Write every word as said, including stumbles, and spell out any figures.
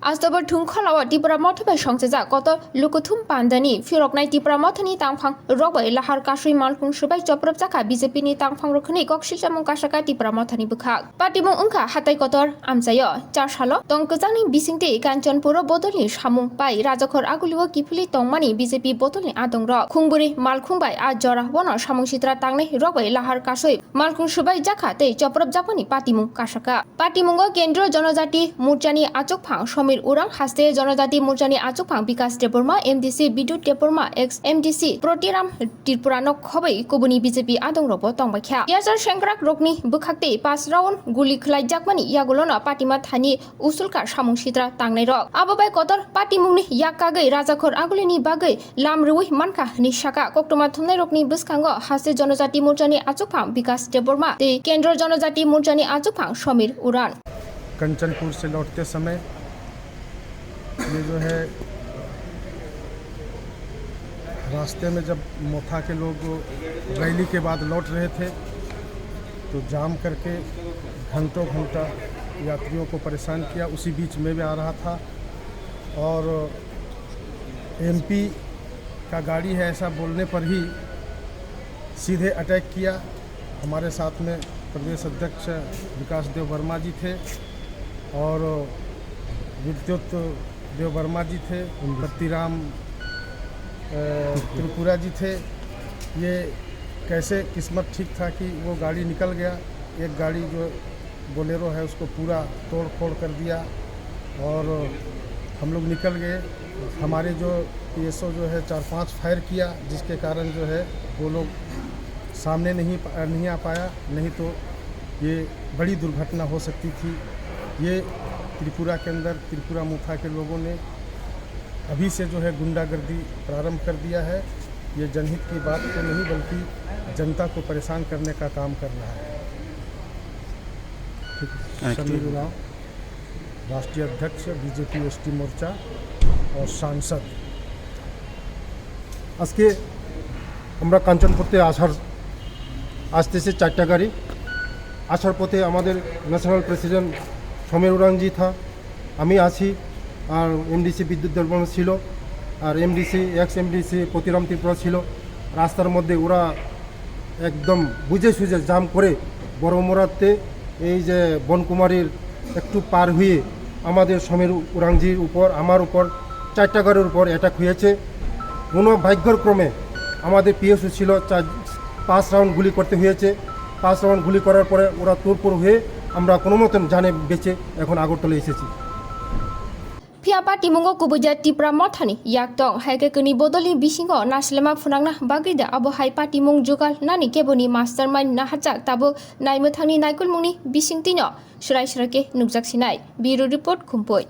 October thungkholao Tipra Motha bai songchajak kotor lukuthum pandani phiroknai Tipra Mothani tangphang rok bai lahar kasui malkhung subai choprop jakha B J P ni tangphang rok hwnwi kok silchamung kasaka Tipra Mothani bwkhak. Patimung wngkha hatai kotor amchaio chasalo tong kwchangni bisingtwi Kanchanpuro bodolni samung pai rajakhor agulio kiphilwi tongmani B J P bodolni adongrok khungbwrwi malkhung bai a jora bono samung sitra tangnai rok bai lahar kasui malkhung subai jakha tei choprop jakmani patimung kasaka. Patimungo Kendriya Janajati Morchani achukphang Samir Urang, haste Janajati Morchani achukphang Bikas Debbarma, M D C Bidyut Debbarma, ex M D C Protiram Tripura no khobwi kubuni B J P adongrokbo tongbaikha. Yachar sengkrak rokni bwkhaktwi pas round guli khwlaijakmani yagulono patima thani usulka samung sitra tangnairok. Abo bai kotor patimungni yak kagwi rajakhor agulini bagwi lam rwui mankha hwnwi saka. Koktwma thumnairokni bwskango haste Janajati Morchani achukphang Bikas Debbarma tei Kendriya Janajati Morchani achukphang Samir Uran. Kanchanpur से लौटते समय ये जो है, रास्ते में जब मोथा के लोग रैली के बाद लौट रहे थे, तो जाम करके घंटों घंटा यात्रियों को परेशान किया। उसी बीच मैं भी आ रहा था और एमपी का गाड़ी है, ऐसा बोलने पर ही सीधे अटैक किया। हमारे साथ में प्रदेश अध्यक्ष विकास देव वर्मा जी थे और विद्युत देव वर्मा जी थे, पत्तीराम, अ, त्रिपुरा जी थे। ये कैसे किस्मत ठीक था कि वो गाड़ी निकल गया। एक गाड़ी जो बोलेरो है, उसको पूरा तोड़ फोड़ कर दिया और हम लोग निकल गए। हमारे जो पीएसओ जो है, चार पांच फायर किया, जिसके कारण जो है, वो लोग सामने नहीं पा-, नहीं आ पाया, नहीं तो ये बड़ी दुर्घटना हो सकती थी। ये त्रिपुरा के अंदर, त्रिपुरा मोथा के लोगों ने अभी से जो है, गुंडागर्दी प्रारंभ कर दिया है। ये जनहित की बात तो नहीं, बल्कि जनता को परेशान करने का काम कर रहा है। ঠিক আছে। আরেকটু। সমীর উরাঁও, রাষ্ট্রীয় অধ্যক্ষ বিজেপি এসটি মোর্চা ও সাংসদ। আজকে আমরা কাঞ্চনপুরতে আসার, আসতেছে চারটা গাড়ি। আসার পথে আমাদের ন্যাশনাল প্রেসিডেন্ট সমীর উরাংজি থা, আমি আছি, আর এমডিসি বিদ্যুৎ দেববর্মা ছিল, আর এমডিসি, এক্স এমডিসি প্রতিরাম ত্রিপুরা ছিল। রাস্তার মধ্যে ওরা একদম বুঝে সুঝে জাম করে বড়মোড়াতে এই যে বনকুমারীর একটু পার হয়ে আমাদের সমীর উরাংজির উপর, আমার উপর, চারটা গাড়ির উপর অ্যাটাক হয়েছে। কোনো ভাগ্যক্রমে আমাদের পিএসও ছিল, চার, পাঁচ রাউন্ড গুলি করতে হয়েছে। পাঁচ রাউন্ড গুলি করার পরে ওরা তুরপুর হয়ে আমরা কোনো মতন জানে বেঁচে এখন আগরতলা এসেছি। Phiya patimungo kubui je Tipra Mothani yak tong, hai khe kwnwi bodolni bisingo nasilema phwnangna bagwi da abo hai patimung jugal nani keboni mastermind nahajak tabuk naimwthangni naikolmungni bisingtwino swrai swrai khe nukjak sinai. Bureau Report, Khumpui.